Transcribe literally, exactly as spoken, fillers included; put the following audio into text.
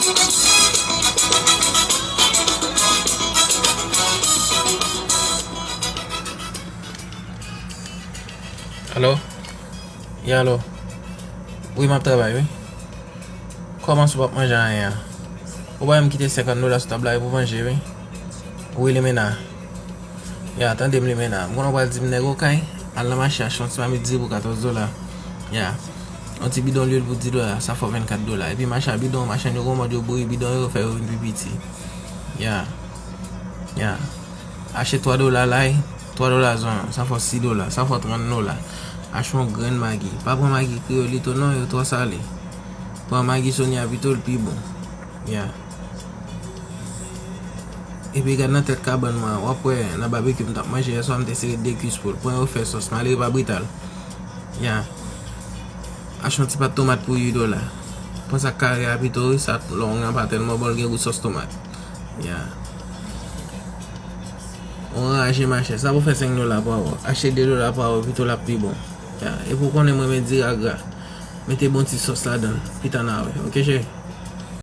Alo? Ya, alo? Wi, m ap travay, wi. Kòman si w p ap manje anyen an? Ou pa menm kite senkant dola sou tab la, e pou manje, wi. Wi, limena. Ya, tande m, limena. M konnen w pral di m nèg okay, al nan mache achte yon ti mamit diri pou katòz dola. Ya. Yon ti bidon lwil pou dis dola, sa fè w vennkat dola. Epi mache a bidon, machann yo gwo mòd, yo bouri bidon yo, yo fè yo vin pi piti. Ya. Ya. Achte twa dola lay, twa dola zonyon, sa fè w sis dola, sa fè w trant dola. Achte yon grenn magi. Pa pran magi kreyolito non, yo twò sale. Pran magi Sonia pito, l pi bon. Ya. Epi gad nan tèt kabann mwen an, w ap wè nan babekyou m t ap manje yèswa, m te sere de kwis poul. Pran yo fè sòs, malere pa brital. Ya. Achte yon ti pat tomat pou uit dola. Pran sa k kare a pito, wi, sa long an pa tèlman bon, l gen gou sòs tomat. Ya. Yon raje machè, sa pou fè senk dola pa w. Achte de dola pa w, pito l ap pi bon. Ya. Epi w konnen mwen renmen diri a gra. Mete bon ti sòs ladan l. Pita n a wè. Oke, cheri?